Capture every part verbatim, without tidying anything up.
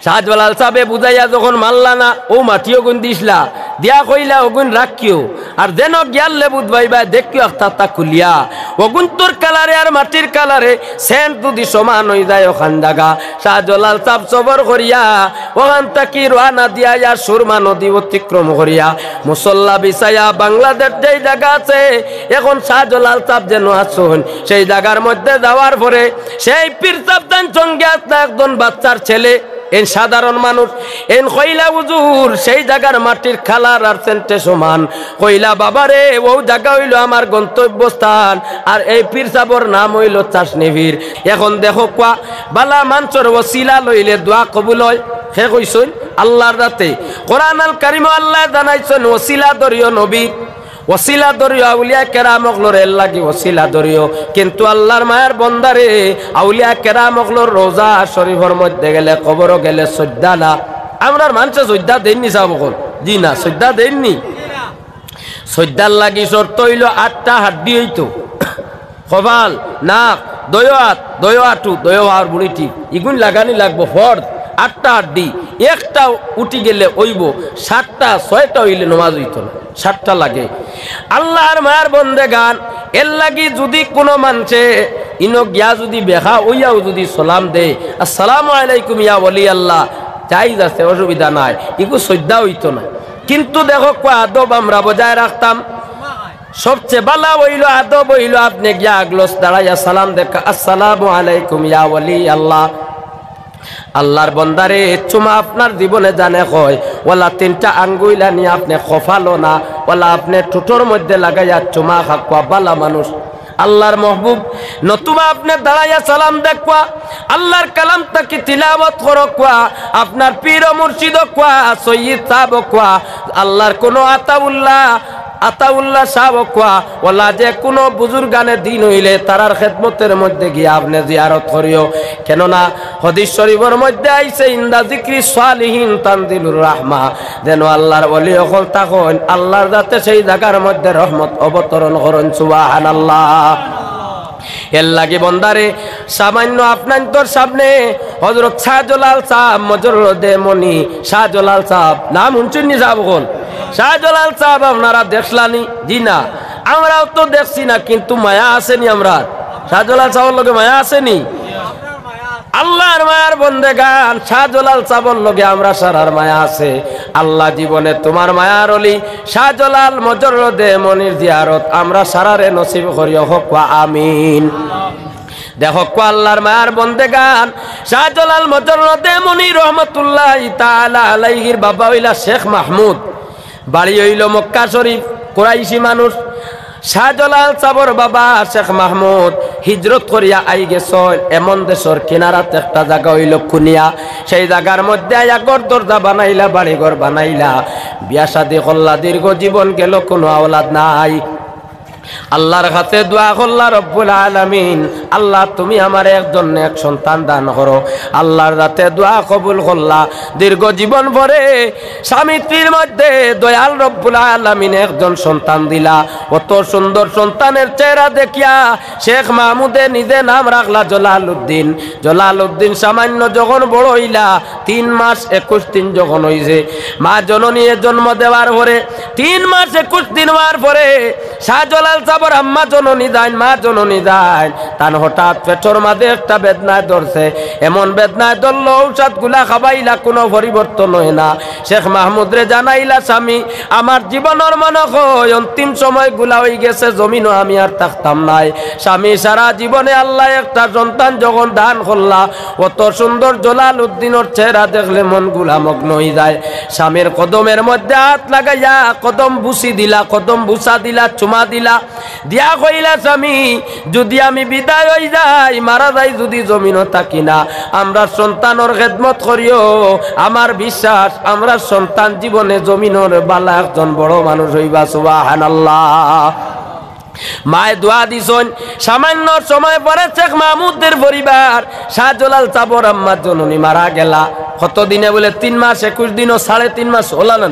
শাহজালাল সাবে বুঝাইয়া যখন মারলা না, অউ মাটি অগুন দিছলা, দিয়া কইলা, "অগুন রাখিও, আর যেন গিয়ার লেবুত বাইবা, দেখিও আখতা আখতা খুলিয়া, অগুন্তর কালারে আর মাটির কালারে সেন্ট যদি সমান অই যায় অখান জাগা।" শাহজালাল সাব সবর করিয়া অখান থাকি রওয়ানা দিয়া ইয়া সুরমা নদী অতিক্রম করিয়া মুসল্লা বিছাইয়া বাংলাদেশ যেই জাগা আছে, এখন শাহজালাল সাব যেন আছইন, সেই জাগার মধ্যে যাওয়ার পরে সেই পীর সাব তান সঙ্গে আছলা একজন বাচ্চার ছেলে, এইন সাধারণ মানুষ, এইন কইলা, "হুজুর, সেই জাগার মাটির কালার আর সেন্টে সমান।" কইলা, "বাবারে, অউ জাগা অইলো আমার গন্তব্যস্থান, আর এই পীর সাবর নাম অইলো চাশনি পীর।" এখন দেখো কুয়া, বালা মানষর ওসিলা লইলে দোয়া কবুল অয়। কে কইছইন? আল্লার জাতে। কোরআন আল কারিমো আল্লায় জানাইছইন, ওসিলা ধরিও নবীর, ওসিলা ধরিও আউলিয়া কেরাম অকলর, এর লাগি ওসিলা ধরিও। কিন্তু আল্লার মায়ার বন্দারে, আউলিয়া কেরাম অকলর রওজা শরীফর মধ্যে গেলে, কবরো গেলে সইজদা না। আমরার মানষে সইজদা দেইননি সাব অকল? জি না, সইজদা দেইননি। সইজদার লাগি শর্ত অইলো আটটা হাড্ডি অইতো। কপাল, নাক, দয় আত, দয় আটু, দয় পাওর বুড়িটি, ইগুন লাগানি লাগবো ফরজ। আটটা হাড্ডি, একটা উঠি গেলে অইবো, সাতটা, ছয়টা অইলে নমাজ অইতো না, সাতটা লাগে। আল্লার মায়ার বন্দেগান, এর লাগি যুদি কুনু মানষে ইনো গিয়া যুদি বেকা অইয়াও যুদি সালাম দেয়, "আসসালামু আলাইকুম ইয়া ওলি আল্লাহ", জাইজ আছে, অসুবিধা নাই, ইগু সইজদা অইতো না। কিন্তু দেখো কুয়া আদব আমরা বজায় রাখতাম। সবচে বালা অইলো, আদব অইলো, আপনে গিয়া আগলছ দাঁড়াইয়া সালাম দেকা, "আসসালামু আলাইকুম ইয়া ওলি আল্লাহ।" আল্লার বন্দারে, চুমা আপনার জীবনে জানে কয়, ওলা তিনটা আঙ্গুইল আনি আপনে কপালো না, ওলা আপনে ঠুটর মধ্যে লাগাইয়া চুমা খাকুয়া বালা মানুষ। আল্লার মহবুব, নতুবা আপনে দাঁড়াইয়া সালাম দেকুয়া, আল্লার কালাম থাকি তিলাওয়াত করকুয়া, আপনার পীর ও মুর্শিদ কুয়া, সৈয়দ সাব কুয়া, আল্লার কুনু আতাউল্লাহ, আতাউল্লাহ সাব কুয়া, ওলা যে কুনু বুজুর্গানে দিন অইলে তারার খেদমতর মধ্যে গিয়া আপনে জিয়ারত করিও। কেননা হাদিস শরীফর মধ্যে আইছে, "ইনদা যিকরি সালিহিন তানজিলুর রাহমা", যেন আল্লার ওলি অকল থাকইন, আল্লার জাতে সেই জাগার মধ্যে রহমত অবতরণ করইন। সুবহানাল্লাহ। এর লাগি বন্দারে, সামান্য আপনাইন্তর সামনে হজরত শাহজালাল সাব, মজররদে মনি শাহজালাল সাব, নাম হুনছইননি সাব অকল? শাহজালাল সাব আপনারা দেখছলানি? জি না, আমরাও তো দেখছি না, কিন্তু মায়া আছেনি আমরার? শাহজালাল সাবর লগে মায়া আছেনি? আল্লার মায়ার বন্দেগান, শাহজালাল সাবর লগে আমরা সারার মায়া আছে। আল্লাহ জীবনে তুমার মায়ার ওলি শাহজালাল মজররদে মনির জিয়ারত আমরা সারারে নসিব করিও, কউক্কা আমিন। দেখউক্কা আল্লার মায়ার বন্দেগান, শাহজালাল মজররদে মনি রহমতুল্লাহি তাআলা আলাইহির বাবা অইলা শেখ মাহমুদ, বাড়ি অইলো মক্কা শরীফ, কুরাইশি মানুষ। শাহজালাল সাবর বাবা শেখ মাহমুদ হিজরত করিয়া আইগেছইন এমন দেশর কিনারাত, একটা জাগা অইলো কুনিয়া। সেই জাগার মধ্যে আইয়া ঘর দরজা বানাইলা, বাড়ি ঘর বানাইলা, বিয়া শাদি করলা, দীর্ঘ জীবন গেলো, কুনু আওলাদ নাই। আল্লার কাছে দোয়া করলা, "রব্বুল আলামিন, আল্লাহ তুমি আমারে একজন নেক সন্তান দান করো।" আল্লার জাতে দোয়া কবুল করলা। দীর্ঘ জীবন পরে স্বামী স্ত্রীর মধ্যে দয়াল রব্বুল আলামিন একজন সন্তান দিলা। অত সুন্দর সন্তানের চেহারা দেখিয়া শেখ মাহমুদে নিজে নাম রাখলা জলালউদ্দিন। জলালউদ্দিন সামান্য যখন বড় অইলা, তিন মাস একুশ দিন যখন অইছে, মা জননীয়ে জন্ম দেওয়ার পরে তিন মাস একুশ দিন অওয়ার পরে শাহজালাল সাবর আম্মা জননী যাইন, মা জননী যাইন, তান হঠাৎ পেটর মাঝে একটা বেদনায় ধরছে। এমন বেদনায় ধরলো, ঔষধ গুলা খাবাইলা, কুনু পরিবর্তন অয় না। শেখ মাহমুদরে জানাইলা, "স্বামী, আমার জীবনর মনো কয় অন্তিম সময় গুলা অইগেছে, জমিনো আমি আর থাকতাম নায়।" স্বামী সারা জীবনে আল্লায় একটা সন্তান যখন দান করলা, অত সুন্দর জলালউদ্দিনর চেহারা দেখলে মন গুলা মগ্ন অইযায়। স্বামীর কদমের মধ্যে আত লাগাইয়া কদম বুসি দিলা, কদম বুসা দিলা, চুমা দিলা, দিয়া কইলা, "স্বামী, যুদি আমি বিদায় অইযাই, মারা যাই যুদি, জমিনো থাকি না, আমরার সন্তানর খেদমত করিও। আমার বিশ্বাস, আমরার সন্তান জীবনে জমিনর বালা একজন বড় মানুষ অইবা।" সুবহানাল্লাহ। মায়ে দোয়া দিছইন। সামান্য সময় পরে শেখ মাহমুদের পরিবার, শাহজালাল সাবর আম্মা জননী মারা গেলা। কত দিনে বুলে? তিন মাস, একুশ দিনও, সাড়ে তিন মাস অইলা না।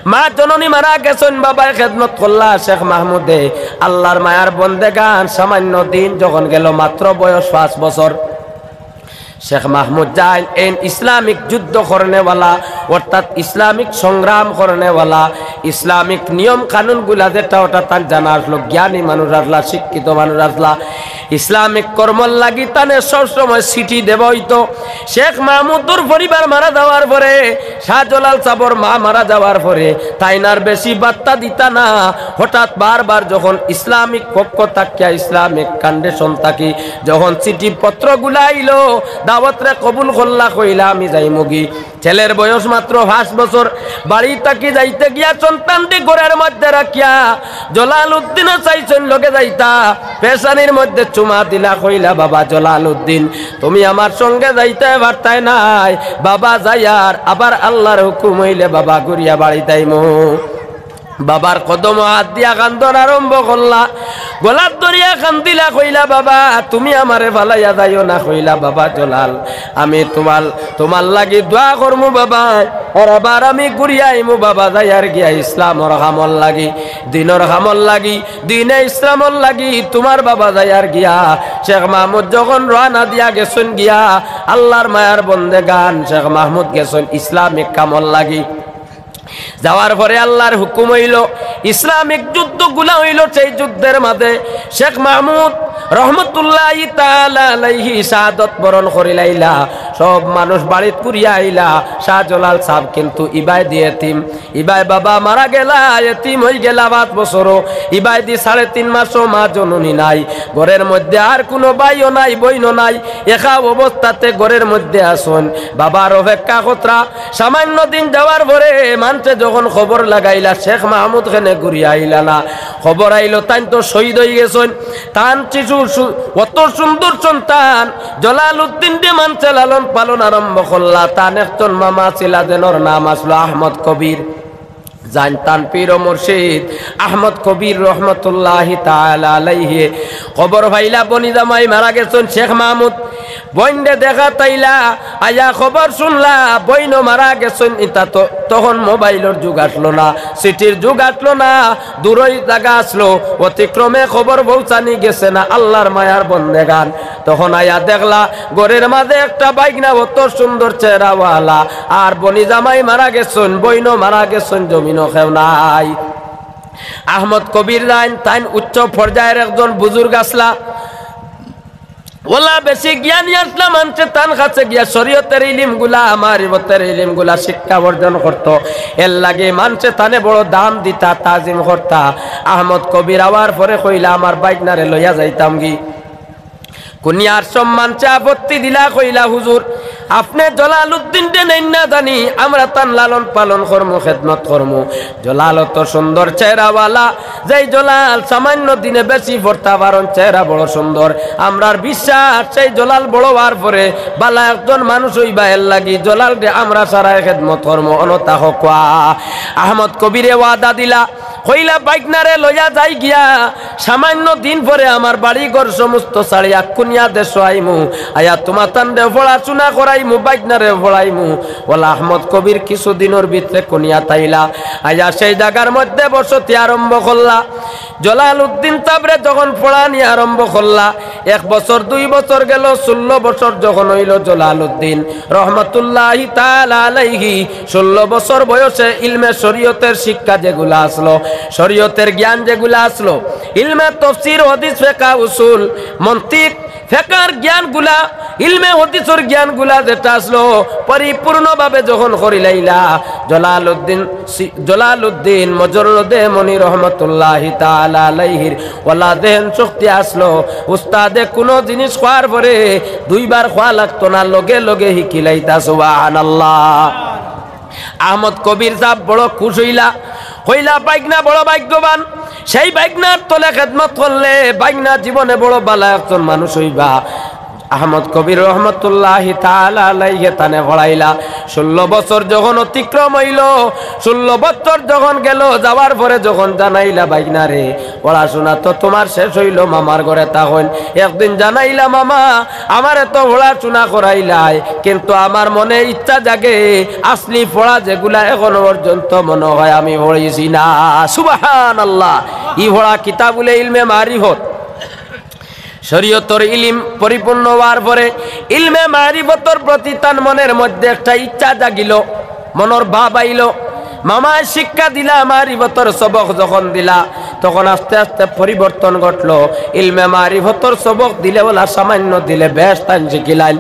মা জননী মারা গেছইন, বাবায় খেদমত করলা শেখ মাহমুদে। আল্লার মায়ার বন্দেগান, সামান্য দিন যখন গেলো, মাত্র বয়স পাঁচ বছর। শেখ মাহমুদ যাইন এইন ইসলামিক যুদ্ধ করনেওয়ালা, অর্থাৎ ইসলামিক সংগ্রাম করনেওয়ালা, ইসলামিক নিয়ম কানুনগুলা যেটা ওটা তান জানা আসলো, জ্ঞানী মানুষ আসলা, শিক্ষিত মানুষ আসলা। ইসলামিক কর্মর লাগি তানে সবসময় চিঠি দেওয়া অইতো। শেখ মাহমুদর পরিবার মারা যাওয়ার পরে, শাহজালাল সাবর মা মারা যাওয়ার পরে, তাইন আর বেশি বার্তা দিতা না। হঠাৎ বারবার যখন ইসলামিক পক্ষ থাকিয়া, ইসলামিক কন্ডিশন থাকি যখন চিঠি পত্রগুলা আইলো, দাওয়াতরে কবুল করলা, কইলা, "আমি যাইমুগি।" ছেলের বয়স মাত্র পাঁচ বছর। বাড়ি থাকি যাইতে গিয়া সন্তানরে ঘরের মধ্যে রাখিয়া জালালউদ্দিনও চাইছইন লগে যাইতা, পেশানির মধ্যে চুমা দিলা, কইলা, "বাবা জালালউদ্দিন, তুমি আমার সঙ্গে যাইতে পারতায় নায়, বাবা যাইয়ার, আবার আল্লাহর হুকুম অইলে বাবা ঘুরিয়া বাড়িত আইমু।" বাবার কদমো হাত দিয়া কান্দন আরম্ভ করলা, গলাত ধরিয়া কান্দিলা, কইলা, "বাবা, তুমি আমারে ফালাইয়া যাইও না।" কইলা, "বাবা জালাল, আমি তোমার, তোমার লাগি দোয়া করমু বাবা, আর আবার আমি ঘুরিয়া আইমু বাবা, যাইয়ার গিয়া ইসলামর কামর লাগি, দ্বীনর কামর লাগি, দ্বীনে ইসলামর লাগি তোমার বাবা যাইয়ার গিয়া।" শেখ মাহমুদ যখন রওয়ানা দিয়া গেছইন গিয়া, আল্লাহর মায়ার বন্দেগান, শেখ মাহমুদ গেছইন ইসলামিক কামর লাগি। যাওয়ার পরে আল্লাহর হুকুম অইলো, ইসলামিক যুদ্ধগুলা অইলো, সেই যুদ্ধের মাঝে শেখ মাহমুদ রহমতুল্লাহি তাআলা আলাইহি শাহাদত বরণ করিলাইলা। সব মানুষ বাড়িত ঘুরিয়া আইলা, শাহজালাল সাব কিন্তু ইবায়দি এতিম, ইবায় বাবা মারা গেলা, এতিম অইগেলা পাঁচ বছরও, ইবায়দি সাড়ে তিন মাসও মা জননী নাই, ঘরের মধ্যে আর কুনু ভাইও নাই, বইনও নাই, একা অবস্থাতে ঘরের মধ্যে আছইন। বাবার অপেক্ষা করতরা, সামান্য দিন যাওয়ার পরে মানষে যখন খবর লাগাইলা, শেখ মাহমুদ কেনে ঘুরিয়া আইলা না, খবর আইলো, "তাইন তো শহীদ অইগেছইন।" তান শিশু সু-, অত সুন্দর সন্তান জালালউদ্দিনরে মানষে লালন পালন আরম্ভ করলা। তান একজন মামা আছিলা, যেনর নাম আছলো আহমদ কবির। যাইন তান পীর ও মুর্শিদ আহমদ কবির রহমতুল্লাহি তাআলা আলাইহি খবর পাইলা, বইন জামাই মারা গেছইন শেখ মাহমুদ। বইনরে দেখাত আইলা, আইয়া খবর শুনলা, বইনও মারা গেছইন। ইতা তো তখন মোবাইলর যুগ আছলো না, চিঠির যুগ আছলো না, দূরই জাগা আছলো, অতিক্রমে খবর পৌঁছানি গেছে না আল্লাহর মায়ার বন্দেগান। তখন আইয়া দেখলা ঘরের মাঝে একটা ভাইগনা অত সুন্দর চেহারাওয়ালা, আর বইন জামাই মারা গেছইন, বইনও মারা গেছইন, জমিনো কেউ নাই। আহমদ কবির যাইন, তাইন উচ্চ পর্যায়ের একজন বুজুর্গ আছলা, অলা বেশি জ্ঞানী আছলা, মানষে তান কাছে গিয়া শরীয়তের ইলিমগুলা, মারিফতের ইলিমগুলা শিক্ষা অর্জন করতো। এরলাগি মানষে তানে বড় দাম দিতা, তাজিম করতা। আহমদ কবির আওয়ার পরে কইলা, "আমার ভাইগনারে লইয়া যাইতামগি।" কুনিয়ার সব মানষে আপত্তি দিলা, কইলা, "হুজুর, আপনে জালালউদ্দিনরে নেইন না জানি, আমরা তান লালন পালন করমু, খেদমত করমু। জালাল অত সুন্দর চেহারাওয়ালা, যেই জালাল সামান্য দিনে বেশি পড়তা পারইন, চেহারা বড় সুন্দর। আমরার বিশ্বাস সেই জালাল বড় অওয়ার পরে বালা একজন মানুষ অইবা, এরলাগি জালালরে আমরা সারায় খেদমত করমু, অনতা কউক্কা।" আহমদ কবিরে ওয়াদা দিলা, কইলা, "ভাইগনারে লইয়া যাই গিয়া, সামান্য দিন পরে আমার বাড়ি ঘর সমস্ত ছাড়িয়া কুনিয়া দেশো আইমু, আইয়া তুমাতানরে পড়াশুনা করাইমু, ভাইগনারে পড়াইমু।" অলা আহমদ কবির কিছু দিনর ভিতরে কুনিয়াত আইলা, আইয়া সেই জাগার মধ্যে বসতি আরম্ভ করলা। জালালউদ্দিন সাবরে যখন পড়ানি আরম্ভ করলা, এক বছর দুই বছর গেল, ষোলো বছর যখন অইলো জালালউদ্দিন রহমতুল্লাহি তাআলা আলাইহি ষোলো বছর বয়সে ইলমে শরীয়তের শিক্ষা যেগুলা আছলো, শরীয়তের জ্ঞান যেগুলা আছলো, ইলমে তফসির, হাদিস, ফিকহ, উসুল, মন্তিক, ফিকহর জ্ঞানগুলা, ইলমে হাদিসর জ্ঞানগুলা যেটা আছলো, পরিপূর্ণভাবে যখন করিলাইলা, জালালউদ্দিন সি-, জালালউদ্দিন মুজাররদে মনি রহমতুল্লাহি তাআলা আলাইহির অলা যেহেন শক্তি আছলো, উস্তাদে কুনু জিনিস কওয়ার পরে দুইবার কওয়া লাগতো না, লগে লগে হিকিলাইতা। সুবহানাল্লাহ। আহমদ কবির সাব বড় খুশ অইলা, কইলা, "ভাইগনা বড় ভাগ্যবান, সেই ভাইগনার তলে খেদমত করলে ভাইগনা জীবনে বড় বালা একজন মানুষ অইবা।" আহমদ কবির রহমতুল্লাহি তাআলা আলাইহি তানে পড়াইলা। ষোলো বছর যখন অতিক্রম অইলো, ষোলো বছর যখন গেল, যাওয়ার পরে যখন জানাইলা, "ভাইগনারে, পড়াশুনা তো তুমার শেষ অইলো, মামার ঘরে থাকইন।" একদিন জানাইলা, "মামা, আমারে তো পড়াশুনা করাইলায়, কিন্তু আমার মনে ইচ্ছা জাগে, আসলি পড়া যেগুলা এখনো পর্যন্ত মনে হয় আমি পড়ছি না।" সুবহানাল্লাহ। ই পড়া কিতা বুলে? ইলমে মারিফত। শরীয়তর ইলিম পরিপূর্ণ অওয়ার পরে ইলমে মারিফতর প্রতি তান মনের মধ্যে একটা ইচ্ছা জাগিল, মনর ভাব আইল। মামায় শিক্ষা দিলা, মারিফতর সবক যখন দিলা, তখন আস্তে আস্তে পরিবর্তন ঘটলো। ইলমে মারিফতর সবক দিলে, অলা সামান্য দিলে বেশ তাইন শিখিলাইন।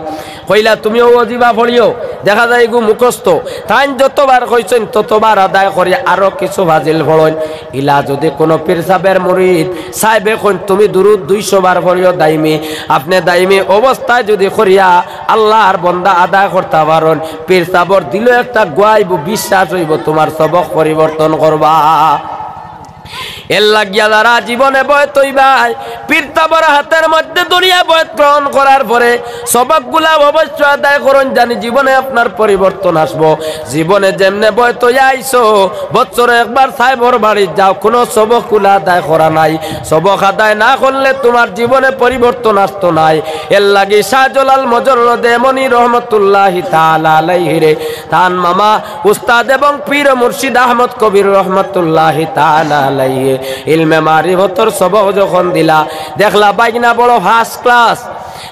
কইলা, "তুমিও অজিফা পড়িও।" দেখা যায় এগু মুখস্থ। তাইন যতবার কইছইন, ততবার আদায় করি আরো কিছু ফাজিল পড়ইন। ইলা যদি কোনো পীর সাহেবের মুরিদ, সাহেবে কইন, "তুমি দুরুদ দুইশো বার পড়িও দাইমি।" আপনে দাইমি অবস্থায় যদি করিয়া আল্লাহর বন্দা আদায় করতা পারইন, পীর সাহেবর দিলো একটা গুয়াইব, বিশ্বাস অইব, তুমার সবক পরিবর্তন করবা। এর লাগিয়া যারা জীবনে বয়ত অইবায়, পীর সাহেবর হাতের মধ্যে ধরিয়া বয়ত গ্রহণ করার পরে সবকগুলা অবশ্য আদায় করইন, জানি জীবনে আপনার পরিবর্তন আসবো। জীবনে যেমনে বয়ত অইয়া আইছো, বছরে একবার সাহেবর বাড়িত যাও, কোনো সবকগুলা আদায় করা নাই। সবক আদায় না করলে তুমার জীবনে পরিবর্তন আসতো নায়। এর লাগি শাহজালাল মজররদে মনি রহমতুল্লাহি তাআলা আলাইহিরে তান মামা উস্তাদ এবং পীর মুর্শিদ আহমদ কবির রহমতুল্লাহি তাআলা আলাইহি ইলমে মারিফতর সবক যখন দিলা, দেখলা বাইগনা বড় ফার্স্ট ক্লাস,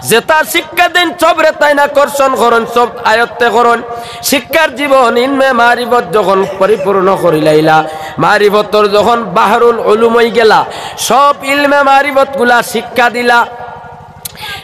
যেতা শিক্ষা দেইন সবরে তাইন আকর্ষণ করইন, সব আয়ত্তে করইন। শিক্ষার জীবন ইলমে মারিফত যখন পরিপূর্ণ করিলাইলা, মারিফতর যখন বাহরুল উলুম অইগেলা, সব ইলমে মারিফতগুলা শিক্ষা দিলা।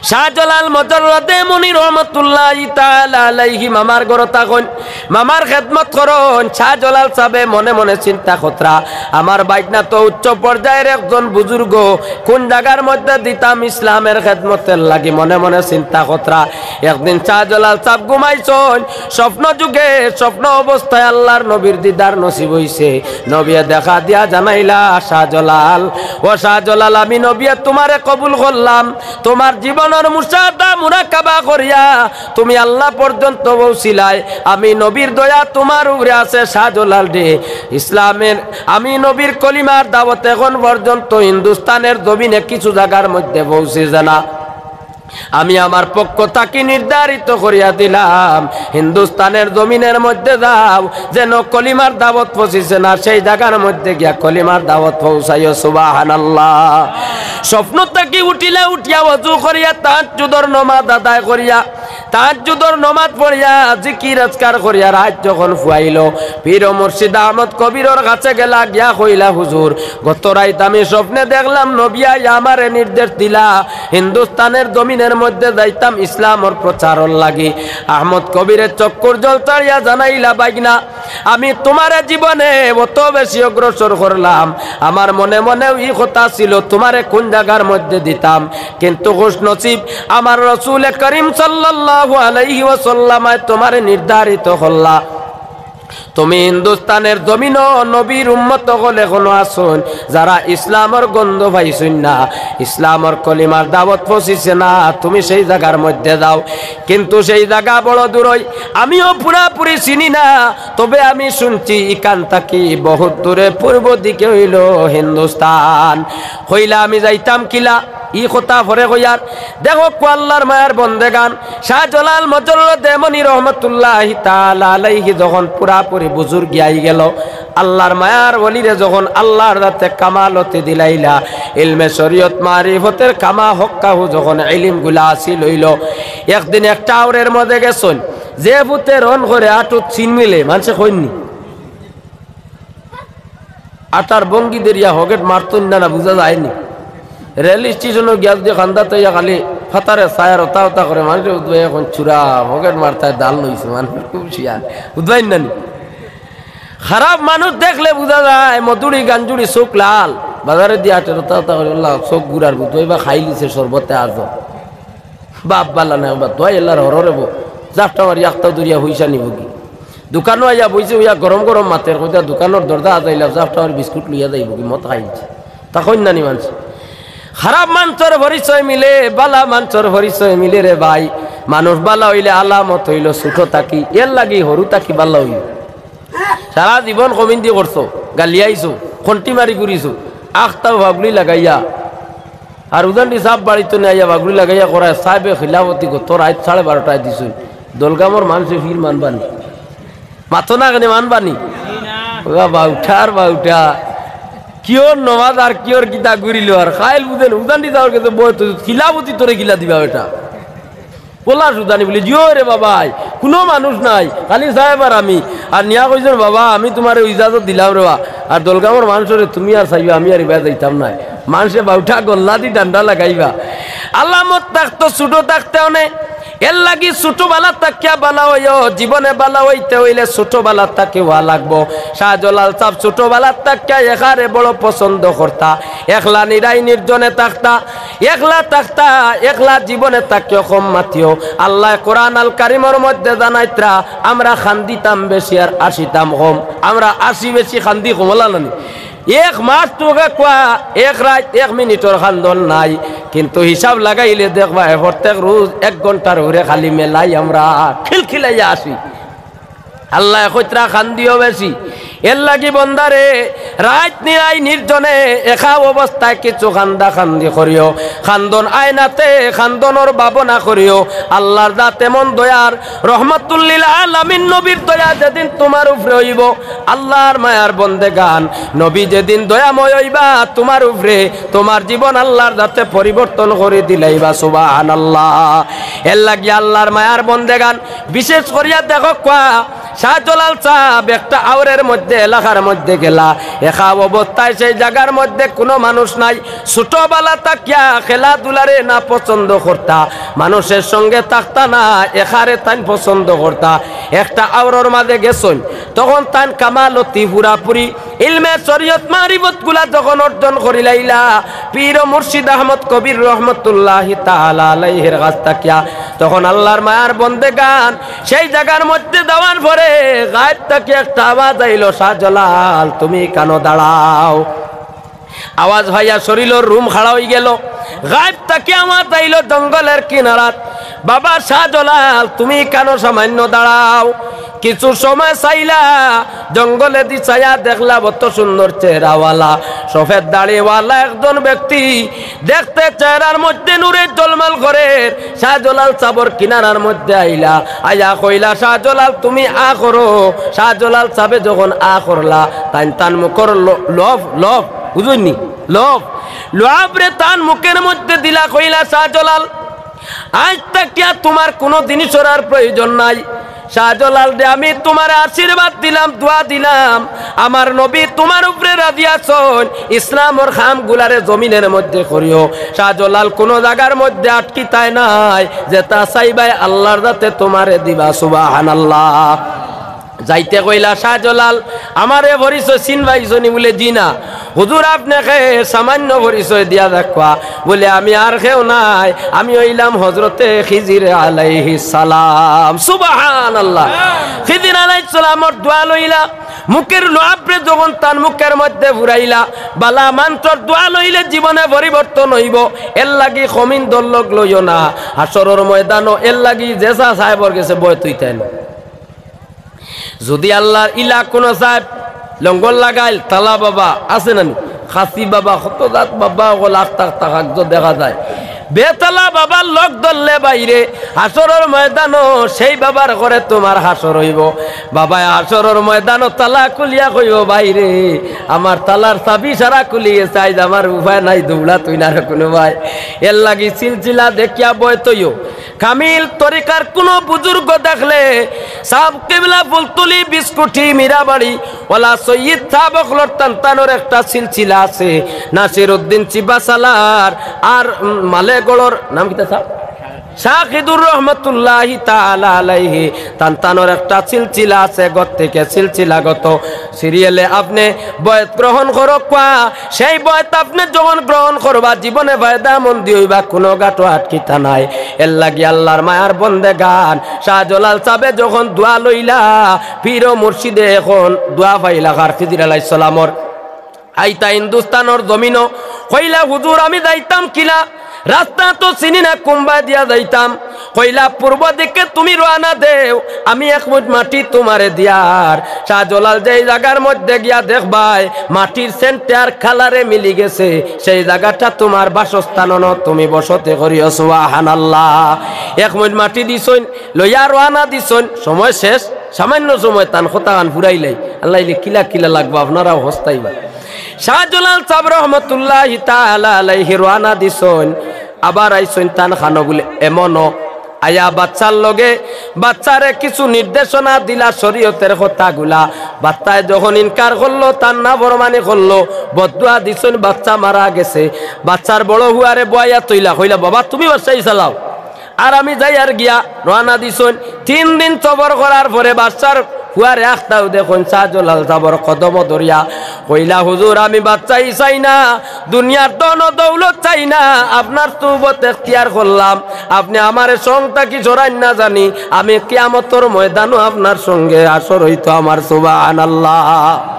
শাহজালাল মজররদে মনি রহমতুল্লাহি তাআলা আলাইহি মামার ঘরো থাকইন, মামার খেদমত করইন। শাহজালাল সাহেবে মনে মনে চিন্তা করতরা, "আমার বাইগনা তো উচ্চ পর্যায়ের একজন বুজুর্গ, কোন জাগার মধ্যে দিতাম ইসলামের খেদমতের লাগি?" মনে মনে চিন্তা করতরা। একদিন শাহজালাল সাহেব ঘুমাইছইন, স্বপ্ন যুগে, স্বপ্ন অবস্থায় আল্লাহর নবীর দিদার নসিব অইছে। নবিয়ে দেখা দিয়া জানাইলা, "শাহজালাল, ও শাহজালাল, আমি নবিয়ে তুমারে কবুল করলাম।" তুমার জীবনর মুশাহাদা মুরাকাবা করিয়া তুমি আল্লাহ পর্যন্ত পৌঁছিলায়। আমি নবীর দয়া তুমার উপরে আছে শাহজালাল রে। ইসলামের, আমি নবীর কলিমার দাওয়াত এখন পর্যন্ত হিন্দুস্তানের জমিনে কিছু জাগার মধ্যে পৌঁছিছে না। আমি আমার পক্ষ থাকি নির্ধারিত করিয়া দিলাম, হিন্দুস্তানের জমিনের মধ্যে যাও, যেন কলিমার দাওয়াত পৌঁছিছে না, সেই জাগার মধ্যে গিয়া কলিমার দাওয়াত পৌঁছাইও। সুবহানাল্লাহ। স্বপ্ন থাকি উঠিলা, উঠিয়া ওযু করিয়া তাহাজ্জুদর নমাজ আদায় করিয়া, তাহাজ্জুদর নমাজ পড়িয়া, জিকির আজকার করিয়া রাইত যখন ফুয়াইল, পীর ও মুর্শিদ আহমদ কবিরর কাছে গেলা, গিয়া কইলা, "হুজুর, গত রাইত আমি স্বপ্নে দেখলাম নবী আইয়া আমারে নির্দেশ দিলা, হিন্দুস্তানের জমিনের মধ্যে যাইতাম ইসলামর প্রচারর লাগি।" আহমদ কবিরে চক্ষুর জল ছাড়িয়া জানাইলা, "বাইগনা, আমি তুমারে জীবনে অত বেশি অগ্রসর করলাম, আমার মনে মনেও ই কথা ছিল তুমারে কোন জাগার মধ্যে দিতাম, কিন্তু খুশ নসিব আমার রসুলে করিম সাল্লাল্লাহু আলাইহি ওয়াসাল্লামে তুমারে নির্ধারিত করলা। তুমি হিন্দুস্তানের জমিনো নবীর উম্মত অকল এখনো আছইন, যারা ইসলামর গন্ধ পাইছইন না, ইসলামর কলিমার দাওয়াত পৌঁছিছে না, তুমি সেই জাগার মধ্যে যাও।" কিন্তু সেই জাগা বড় দূরই, আমিও পুরাপুরি চিনি না, তবে আমি শুনছি ইখান থাকি বহুত দূরে পূর্ব দিকে অইল হিন্দুস্তান। কইলা, "আমি যাইতাম কিলা?" ই কথা পরে কইয়ার। দেখো কু আল্লাহর মায়ার বন্দেগান, শাহজালাল মজররদে মনি রহমতুল্লাহি তাআলা আলাইহি যখন পুরাপুরি বুজুর্গি আই গেল, আল্লাহর মায়ার ওলিরে যখন আল্লাহর জাতে কামালতি দিলাইলা, ইলমে শরীয়ত মারিফতের কামা হক্কাহু যখন ইলিমগুলা হাসিল অইল, একদিন এক টাওরের মধ্যে গেছইন, যে ফুতে রন করে আটুত চিন মিলে, মানষে কইননি। আটার ভঙ্গি দেরিয়া হগেট মারতইন না, না বুঝা যায়নি। রেল স্টেশনো গিয়া যদি কান্দাত ইয়া খালি ফাতারে চায় আর ওতা ওতা করে, মানষে উদ্বাই এখন চুরা হগেট মারতায় দাল লইছে, মানুষ খুব শিয়ান। উদ্বাইন নানি? খারাপ মানুষ দেখলে বুঝা যায়, মধুরি গাঞ্জুরি চোখ লাল, বাজারে দিয়া আটের ওতা ওতা করে, "আল্লাহ, চোখ গুড়ার বুধ, এবার খাইলিছে শরবতে আজ।" বাপ বালা না, বাপ দোয়াই আল্লাহর হররে বো। জাফটা মারি আখতাও দরিয়া হুইসা নিবগি। দোকানো আইয়া বইছে, অইয়া গরম গরম মাতের, কইতা, "দোকানর দরজা আজাইলা, জাফটা মারি বিস্কুট লইয়া যাইবগি, মদ খাইছে।" তা কইন নানি মানষে। খারাপ মানষর পরিচয় মিলে, বালা মানষর পরিচয় মিলে রে ভাই। মানুষ বালা অইলে আলামত অইল ছোট থাকি, এর লাগি হরু থাকি বালা অইল। সারা জীবন কমিন্দি করছো, গালিয়াইছো, খন্টি মারি ঘুরিছো, আখতাও ফাগলি লাগাইয়া। আর উদান্ডি সাব বাড়িত নে আইয়া ফাগলি লাগাইয়া করায়, সাহেবে খিলাফতি গত রাইত সাড়ে বারোটায় দিছইন। দলগামর মানষে ফির মানবানি। মাতো না কেনে মানবানি? ওয়া বাউঠার বাউঠা। কিওর নমাজ আর কিওর কিতা ঘুরিল আর খাইল বুঝেন, উজান দিতা ওর কাছে বয় তো খিলাফতি তোরে গিলা দিবা বেটা। বলা সুদানি বলে, "জিও রে বাবাই, কোনো মানুষ নাই, খালি সাহেব আর আমি।" আর নিয়া কইছইন, "বাবা, আমি তোমারে ইজাজত দিলাম রে বা, আর দলগামর মানুষরে তুমি আর চাইবা, আমি আর ইবা যাইতাম নায়।" মানুষে বাউটা গল্লা দি ডান্ডা লাগাইবা। আলামত থাকতো ছোট থাকতে অনে, এর লাগি ছোটবেলা থাকিয়া বালা হইও, জীবনে বালা হইতে হইলে ছোটবেলা থাকি হওয়া লাগবো। শাহজালাল সাহেব ছোটবেলা থাকিয়া একারে বড় পছন্দ করতা, একলা নিরাই নির্জনে থাকতা, একলা থাকতা, একলা জীবনে থাকিও কম মাতিও। আল্লাহ কোরআন আল কারিমর মধ্যে জানাইতরা, "আমরা খান্দিতাম বেশি আর আসিতাম কম।" আমরা আসি বেশি, খান্দি কম, অলা নানি? এক মাস তো ওকে কোয়া, এক রাইত এক মিনিটর খান্দন নাই, কিন্তু হিসাব লাগাইলে দেখবা, এ প্রত্যেক রোজ এক ঘন্টার উপরে খালি মেলাই আমরা খিলখিলাইয়া আসি। আল্লাহ কইতরা খান্দিও বেশি। এর লাগি বন্দারে, রাইত নিরাই নির্জনে একা অবস্থায় কিছু খান্দা খান্দি করিও, খান্দন আয়নাতে খান্দনর ভাবনা করিও। আল্লাহর জাত এমন দয়ার, রহমাতুল্লিল আলামিন নবীর দয়া যেদিন তোমার উপরে হইব, আল্লাহর মায়ার বন্দেগান, নবী যেদিন দয়াময় হইবা তোমার উপরে, তোমার জীবন আল্লাহর জাতে পরিবর্তন করি দিলাইবা। সুবহানাল্লাহ। এর লাগি আল্লাহর মায়ার বন্দেগান, বিশেষ করিয়া দেখো কোয়া, শাহজালাল সাহেব একটা আওরের মধ্যে, এলাকার মধ্যে গেলা, একা অবস্থায় সেই জায়গার মধ্যে কোনো মানুষ নাই। ছোটবেলা থাকিয়া খেলাধুলারে না পছন্দ করতা, মানুষের সঙ্গে থাকতা না, একারে তাইন পছন্দ করতা। একটা আওরর মাঝে গেছইন, তখন তাইন কামালতি পুরাপুরি ইলমে শরীয়ত মারিফত গুলা যখন অর্জন করিলাইলা, পীর ও মুর্শিদ আহমদ কবির রহমতুল্লাহি তাআলা আলাইহির কাছ থাকিয়া, তখন আল্লাহর মায়ার বন্দেগান সেই জায়গার মধ্যে যাওয়ার পরে গায়েব থাকি একটা আওয়াজ আইলো, "শাহজালাল, তুমি কেন দাঁড়াও?" আওয়াজ পাইয়া শরীরর রুম খাড়া হই গেল। গায়েব থাকি আওয়াজ আইলো জঙ্গলের কিনারাত, "বাবা শাহজালাল, তুমি কেন সামান্য দাঁড়াও?" কিছু সময় চাইলা, জঙ্গলেদি চাইয়া দেখলা অত সুন্দর চেহারাওয়ালা, সফেদ দাড়িওয়ালা একজন ব্যক্তি, দেখতে চেহারার মধ্যে নূরে জলমল করের। শাহজালাল সাবর কিনারার মধ্যে আইলা, আইয়া কইলা, "শাহজালাল, তুমি আ করো।" শাহজালাল সাবে যখন আ করলা, তাইন তান মুখর ল-, লভ, লভ, বুঝইননি? লভ, লভরে তান মুখের মধ্যে দিলা, কইলা, "শাহজালাল, আইজ থাকিয়া তোমার কোনো জিনিসর আর প্রয়োজন নাই। শাহজালাল রে, আমি তোমারে আশীর্বাদ দিলাম, দোয়া দিলাম, আমার নবী তোমার উপরে রাজি আছইন, ইসলামর কামগুলারে জমিনের মধ্যে করিও। শাহজালাল কোনো জাগার মধ্যে আটকিতায় নাই, যেটা চাইবায় আল্লাহর জাতে তোমারে দিবা।" সুবহানাল্লাহ। যাইতে কইলা, "শাহজালাল, আমারে পরিচয় চিনবায়ছনি?" বলে, "জি না।" "হুজুর, আপনে কে? সামান্য পরিচয় দিয়া দেখবা।" বলে, "আমি আর কেউ নায়, আমি অইলাম হজরতে খিজির আলাইহিস সালাম।" সুবহানাল্লাহ। খিজির আলাইহিস সালামর দোয়া লইলা, মুখের লভরে যখন তান মুখের মধ্যে ফুরাইলা, বালা মানষর দোয়া লইলে জীবনে পরিবর্তন হইব। এর লাগি কমিন দল্লক লইও না হাশরর ময়দানো। এর লাগি যেসা সাহেবর গেছে বয় তুই তাই না। যদি আল্লাহর ইলা কোনো সাহেব লঙ্গর লাগাইল, তালা বাবা আছে না নি? খাসি বাবা, কত জাত বাবা, ওগো লাখ টাক টাকা দেখা যায়। বেতালা বাবার লগ ধরলে বাইরে, হাশরর ময়দানো সেই বাবার ঘরে তোমার হাশর হইব। বাবায় হাশরর ময়দানো তালা খুলিয়া কইব, "বাইরে, আমার তালার চাবি সারা খুলি গেছে, আইজ আমার উপায় নাই, দৌড়া তুই না রে কোনো ভাই।" এর লাগি সিলসিলা দেখিয়া বয় তৈও। কামিল তরিকার কোনো বুজুর্গ দেখলে, সাব কিবলা ফুলতলি, বিস্কুটি, মীরাবাড়ি, ওলা সৈয়দ সাব অকলর তান তানোর একটা সিলসিলা আছে, নাসির উদ্দিন চিবাসালার আর, উম, মালেগড়র নাম কিতা সাব? শাহিদুর রহমতুল্লাহি তাআলা আলাইহি, তান তানোর একটা সিলসিলা আছে, গত থেকে সিলসিলাগত সিরিয়ালে আপনে বয়াত গ্রহণ করো কোয়া, সেই বয়াত আপনে যখন গ্রহণ করবা, জীবনে ফায়দা মন্দি হইবা, কোনো গাটো আটকিতা নাই। এর লাগি আল্লাহর মায়ার বন্দেগান, শাহজালাল সাবে যখন দোয়া লইলা, পীর ও মুর্শিদে এখন দোয়া পাইলা কার? খিজির আলাইহিস সালামর। আইতা হিন্দুস্তানর জমিনো, কইলা, "হুজুর, আমি যাইতাম কিলা? রাস্তা তো চিনি না, কুম্বা দিয়া যাইতাম।" কইলা, "পূর্ব দিকে তুমি রওয়ানা দেও, আমি এক মুঠ মাটি তোমারে দিয়ার।" শাহজালাল যেই জাগার মধ্যে গিয়া দেখবায়, মাটির সেন্টে আর কালারে মিলি গেছে, সেই জাগাটা তোমার বাসস্থান অনো, তুমি বসতি করিও। সুবহানাল্লাহ। এক মুঠ মাটি দিছইন, লইয়া রওয়ানা দিছইন, সময় শেষ, সামান্য সময় তান কথাখান ফুরাইলাই। আল্লাহ ইলে কিলা কিলা লাগবো, আপনারাও হস্তাইবা। শাহজালাল সাব রহমতুল্লাহি তাআলা আলাইহি রওয়ানা দিছইন, আবার আইছইন তান খানো বুলে এমনও আইয়া বাচ্চার লগে, বাচ্চারে কিছু নির্দেশনা দিলা শরীয়তের কথাগুলা। বাচ্চায় যখন ইনকার করলো, তার নাফরমানি করলো, বদদোয়া দিছইন, বাচ্চা মারা গেছে। বাচ্চার বড় হুয়ারে বওয়াইয়া তইলা, কইলা, "বাবা, তুমি বাদশাহী চালাও, আর আমি যাইয়ার গিয়া।" রওয়ানা দিছইন। তিন দিন সবর করার পরে বাদশার হুয়ারে আখতাউ দেখইন শাহজালাল সাবর কদমো ধরিয়া কইলা, "হুজুর, আমি বাদশাহী চাই না, দুনিয়ার ধন দৌলত চাই না, আপনার সুবত এখতিয়ার করলাম, আপনে আমারে সং থাকি সরাইন না জানি, আমি কিয়ামতর ময়দানো আপনার সঙ্গে হাশর অইতো আমার।" সুবহানাল্লাহ।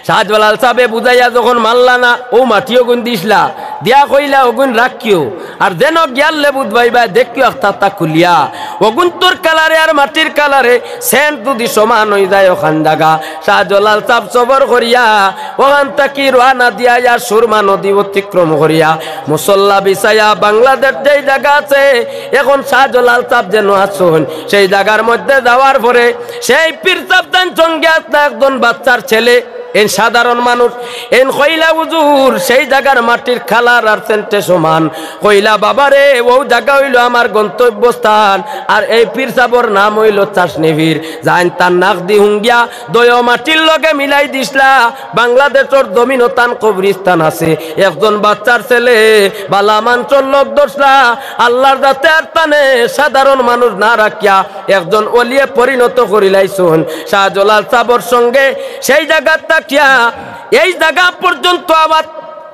শাহজালাল সাবে বুঝাইয়া যখন মানলা না, অউ মাটি অগুন দিছলা, দিয়া কইলা, "অগুন রাখিও, আর যেন গিয়ারলে বুঝবায় বা দেখিও আখতা আখতা খুলিয়া, অগুনতর কালারে আর মাটির কালারে সেন্ট যদি সমান অইযায় অখান জাগা।" শাহজালাল সাব সবর করিয়া অখান থাকি রওয়ানা দিয়া ইয়া সুরমা নদী অতিক্রম করিয়া মুসল্লা বিছাইয়া বাংলাদেশ যেই জাগা আছে, এখন শাহজালাল সাব যেন আছইন, সেই জাগার মধ্যে যাওয়ার পরে সেই পীর সাব তান সঙ্গে আছলা একজন বাচ্চার ছেলে, এইন সাধারণ মানুষ, এইন কইলা, "হুজুর, সেই জাগার মাটির কালার আর সেন্টে সমান।" কইলা, "বাবারে, অউ জাগা অইলো আমার গন্তব্যস্থান, আর এই পীর সাবর নাম অইলো চাশনি পীর।" যাইন তার নাকদি হুঙ্গিয়া দয় মাটির লগে মিলাই দিছলা। বাংলাদেশর জমিনো তান কবরস্থান আছে। একজন বাচ্চার ছেলে, বালা মানষর লগ ধরছলা, আল্লার জাতে আর তানে সাধারণ মানুষ না রাখিয়া একজন অলিয়ে পরিণত করিলাইছইন। শাহজালাল সাবর সঙ্গে সেই জাগাত থাকিয়া এই জাগা পর্যন্ত আবার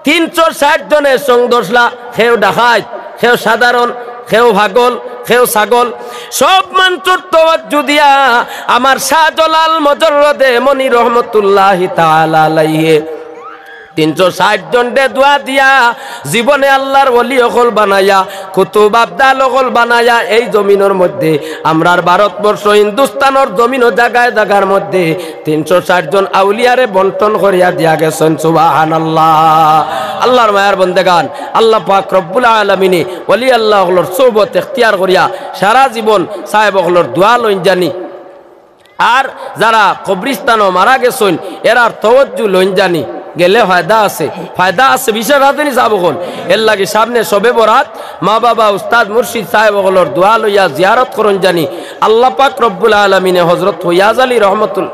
তিনশো ষাইট জনে সং ধরছলা, কেউ ডাকাইত, কেউ সাধারণ, কেউ পাগল, কেউ ছাগল, সব মানষর তওয়াজ্জু দিয়া আমার শাহজালাল মুজাররদে মনি রহমতুল্লাহি তাআলা আলাইহি তিনশো ষাইট জনরে দোয়া দিয়া জীবনে আল্লার ওলি অকল বানাইয়া, কুতুব আবদাল অকল বানাইয়া এই জমিনর মধ্যে, আমরার ভারতবর্ষ, হিন্দুস্তানর জমিনো জাগায় জাগার মধ্যে তিনশো ষাইট জন আউলিয়ারে বন্টন করিয়া দিয়া গেছইন। সুবহানাল্লাহ। আল্লার মায়ার বন্দেগান, আল্লা পাক রব্বুল আলামিনে ওলি আল্লা অকলর সোহবত এখতিয়ার করিয়া সারা জীবন সাহেব অকলর দোয়া লইন জানি। আর যারা কবরিস্তানো মারা গেছইন, এরার তওয়াজ্জু লইন জানি, গেলে ফায়দা আছে, ফায়দা আছে, বিশেষ রাজধানী সাহেব অকল। এরলাগি সামনে শবে বরাত, মা বাবা, উস্তাদ, মুর্শিদ সাহেব অকলর দোয়া লইয়া জিয়ারত করইন জানি। আল্লা পাক রব্বুল আলামিনে হজরত ফৈয়াজ আলী রহমতুল-,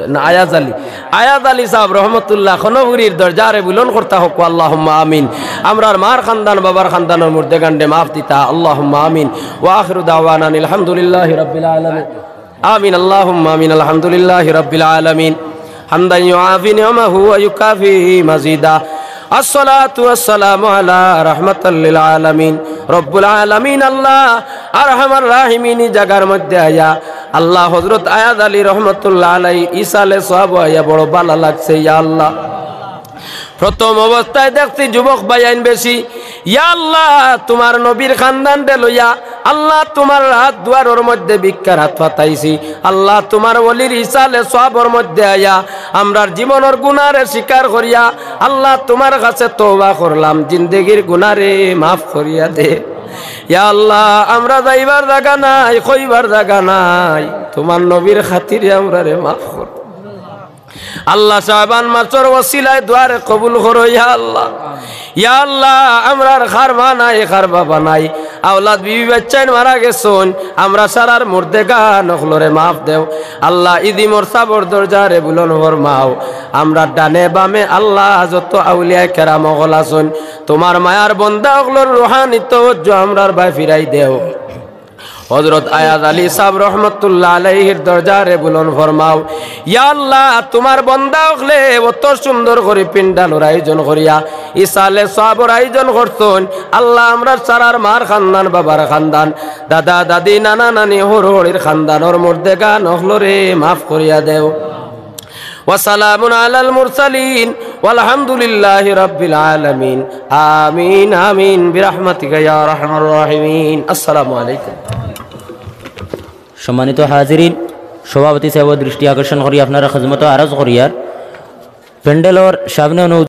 না, আয়াজ আলী, আয়াজ আলী সাহেব রহমতুল্লাহ খনপুরীর দরজারে বুলন্দ করতা হক, আল্লাহুম্মা আমিন। আমরার মার খানদান, বাবার খানদানর মুর্দেগানরে মাফ দিতা, আল্লাহুম্মা আমিন। ওয়া আখিরু দাওয়ানা আলহামদুলিল্লাহি রাব্বিল আলামিন। آمين، اللهم آمين، الحمد لله رب العالمين، حمدا يوافي نعمه ويكافئ مزيده، الصلاة والسلام على رحمة للعالمين، রব্বুল আলামিন আল্লাহ, আরহামার রাহিমিন, ই জাগার মধ্যে আইয়া আল্লাহ হজরত আয়াজ আলী রহমতুল্লাহ আলাই ইসালে সওয়াব আইয়া বড় ভালা লাগছে, ইয়া আল্লাহ। প্রথম অবস্থায় দেখছি যুবক ভাইয়াইন বেশি। ইয়া আল্লাহ, তুমার নবীর খানদানরে লইয়া, আল্লাহ, তুমার হাত দুয়ারর মধ্যে ভিক্ষার হাত পাতাইছি। আল্লাহ, তুমার ওলির ইসালে সওয়াবর মধ্যে আইয়া, আমরার জীবনর গুনারে স্বীকার করিয়া, আল্লাহ, তুমার কাছে তওবা করলাম, জিন্দেগির গুনারে মাফ করিয়া দে। ইয়া আল্লাহ, আমরা যাইবার জাগা নাই, কইবার জাগা নাই, তুমার নবীর খাতিরে আমরারে মাফ কর। আল্লাহ, শাবান মাসর ওসিলায় দোয়ারে কবুল করো, ইয়া আল্লাহ। ইয়া আল্লাহ, আমরার কার মা নাই, কার বাবা নাই, আওলাদ বিবি বাচ্চাইন মারা গেছইন, আমরা সারার মুর্দেগান অকলরে মাফ দেও। আল্লাহ, ইদি মোর সাবর দরজারে বুলন্দ ফরমাও। আমরার ডানে বামে আল্লাহ যত আউলিয়া কেরাম অকল আছইন, তুমার মায়ার বন্দা অকলর রুহানি তওয়াজ্জু আমরার বায় ফিরাই দেও। হজরত আয়াজ আলী সাব রহমতুল্লাহ আলাইহির দরজারে বুলন্দ ফরমাও। ইয়া আল্লাহ, তুমার বন্দা অকলে অত সুন্দর করি পিন্ডালর আয়োজন করিয়া, ইসালে সওয়াবর আয়োজন করছইন। আল্লাহ, আমরার সারার মার খানদান, বাবার খানদান, দাদা দাদি, নানা নানি, হউর হড়ির খানদানর মুর্দেগান অকলরে মাফ করিয়া দেও। وسلام على المرسلين والحمد لله رب العالمين. آمين، آمين، برحمتك يا أرحم الراحمين. السلام عليكم. সম্মানিত হাজিরিন, সভাপতি সাহেবর দৃষ্টি আকর্ষণ করি আপনারা খেদমতো আরজ করিয়ার প্যান্ডেলর সামনে অনু-